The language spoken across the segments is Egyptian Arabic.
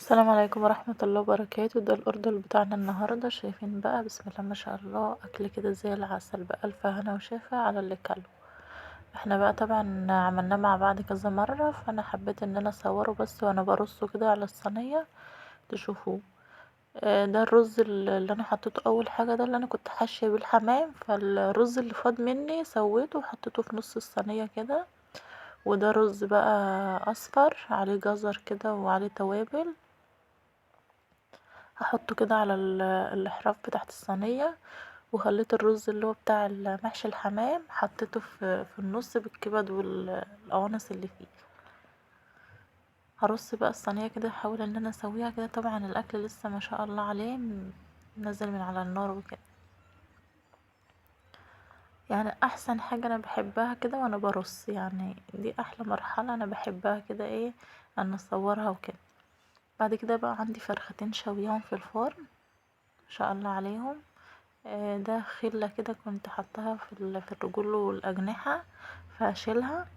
السلام عليكم ورحمة الله وبركاته. ده ال order بتاعنا النهاردة، شايفين بقى بسم الله ما شاء الله، اكل كده زي العسل بألف هنا وشفا على اللي كله. احنا بقى طبعا عملناه مع بعض كذا مرة، فانا حبيت ان انا اصوره بس وانا برصه كده على الصينية تشوفوه. ده الرز اللي انا حطيته اول حاجة، ده اللي انا كنت حاشية بالحمام، فالرز اللي فاض مني سويته وحطيته في نص الصينية كده. وده رز بقى اصفر عليه جزر كده وعليه توابل، هحطه كده على الاحراف بتاعت الصينية. وخليت الرز اللي هو بتاع محشي الحمام حطيته في النص بالكبد والقوانص اللي فيه. هرص بقى الصينية كده، احاول ان انا اسويها كده. طبعا الاكل لسه ما شاء الله عليه نازل من على النار وكده. احسن حاجة انا بحبها كده وانا برص، دي احلى مرحلة انا بحبها كده، ان اصورها وكده. بعد كده بقى عندي فرختين شويهم في الفرن ما شاء الله عليهم. ده خلة كده كنت حطاها في الرجول والأجنحة فهشيلها.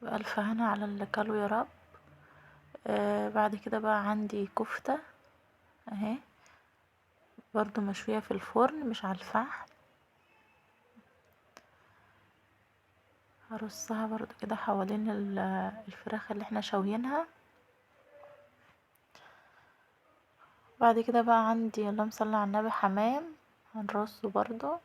بألف هنا على اللي كلوا يا رب. بعد كده بقى عندي كفتة اهي برضو مشوية في الفرن مش على الفحم، هرصها برضو كده حوالين الفراخ اللي احنا شاويينها. بعد كده بقى عندي اللهم صل على النبي حمام هنرصه برضو.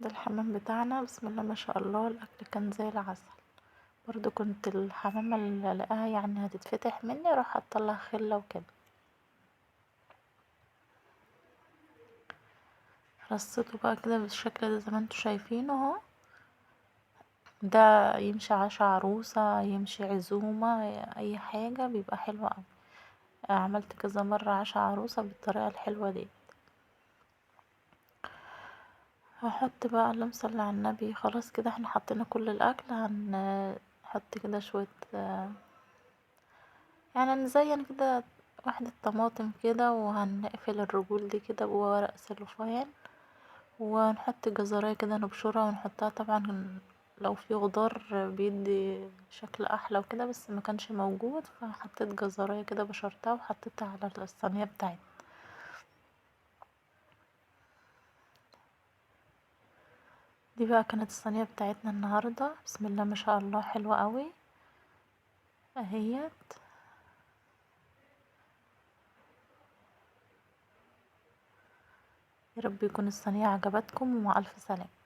ده الحمام بتاعنا بسم الله ما شاء الله، الاكل كان زي العسل. برضو كنت الحمامة اللي لقاها هتتفتح مني اروح حاطه لها خله وكده. رصيته بقى كده بالشكل ده زي ما انتوا شايفينه اهو. ده يمشي عشا عروسة، يمشي عزومة، اي حاجة بيبقى حلو اوي. عملت كذا مرة عشا عروسة بالطريقة الحلوة دي. هحط بقى اللهم صل على النبي. خلاص كده احنا حطينا كل الاكل، هنحط كده شوية، نزين كده واحدة طماطم كده، وهنقفل الرجول دي كده بورق سلوفان، ونحط جزراية كده نبشرها ونحطها. طبعا لو في خضار بيدي شكل احلى وكده، بس ما كانش موجود فحطيت جزراية كده بشرتها وحطيتها على الصينية بتاعتنا. دي بقى كانت الصينية بتاعتنا النهاردة بسم الله ما شاء الله، حلوة قوي اهيت. يا رب يكون الصينية عجبتكم، ومع ألف سلامة.